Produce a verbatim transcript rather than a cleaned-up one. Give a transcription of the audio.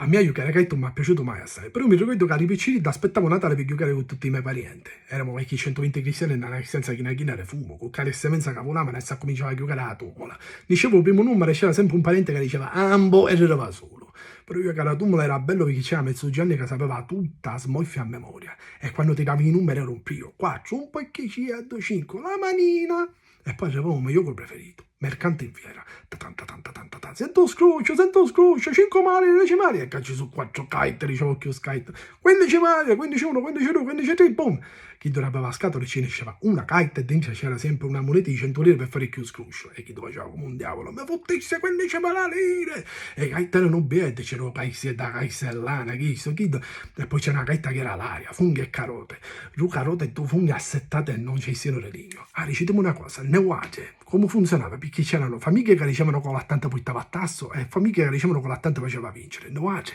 A mia jucari a caitta nun m'ha piaciutu mai assai, però mi ricordu ca di picciriddu aspettava u Natali pi jucari cu tutti i me parienti. Eramu qualchi centuvinti cristiani nta na stanza china china di fumu, cu cari e semenza ca vulavanu e s'accuminciava a jucari a la tummula. Nisceva u primu nummaru e c'era sempri un parienti ca diceva "Ambo" e rirava sulu. Però jucari a la tummula era bellu pirchì c'era mezzu Gianni ca sapeva tutta a smorfia a memoria e quannu tiravi i numeri era un priu, quattru, un poi chi ci è cincu, la manina! E poi arrivava u me jocu preferitu, Mercante in fiera. Tatan, tatan, tatan, tatan. Sentu u scrusciu, sentu u scrusciu, cincu mali, deci mali, e ca ci su quattru caite, dicevo chiù scaite. Quindici mali, quindici unu, quindici dui, quindici tri, boom! Chi durava la scatola e ci nisceva una caita e dintra c'era sempre una muneta di centu lire per fare chiù scrusciu. E chi faceva come un diavolo, mi fottisse quindici mila lire! E caita era un biglietto, c'era paese da caisellana, chi so, chi do... E poi c'era una caita che era l'aria, funghi e carote. Lu carote e tu funghi assettate e non c'è siano religno. Ah, dicitemi una cosa, ne uate, come funzionava? Perché c'erano famiglie che dicevano che l'attante portava a tasso e famiglie che dicevano che l'attante faceva vincere. Noatri,